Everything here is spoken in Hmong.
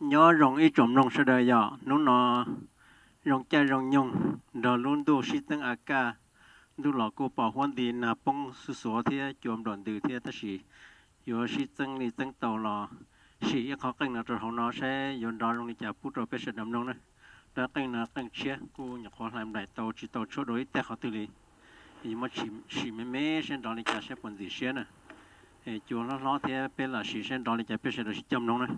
Nyob zoo ib tsoom mloog sawv daws, yog hnub no zoo caij zoo nyoog nrog lub ntuj sib txeeb a kaj, ntuj los kuj pos huab nti nag poob xuv xuav thiab cua nplaum ntws thiab, tab sis yuav sib txeeb li txeeb tau los sim ib qho qeej no rau hauv no saib yuav nrov zoo li cas pub rau peb sawv daws mloog na. Lub qeej no qeej tshiab kuj nyuam qhuav hlais nplaim tau tsis tau tshuaj dua ib teg qhov twg li. Yuav muab sim me me saib nrov li cas saib puas ntxim siab na. Cua hlob hlob thiab peb los sim saib nrov li cas peb sawv daws sib coj mloog na.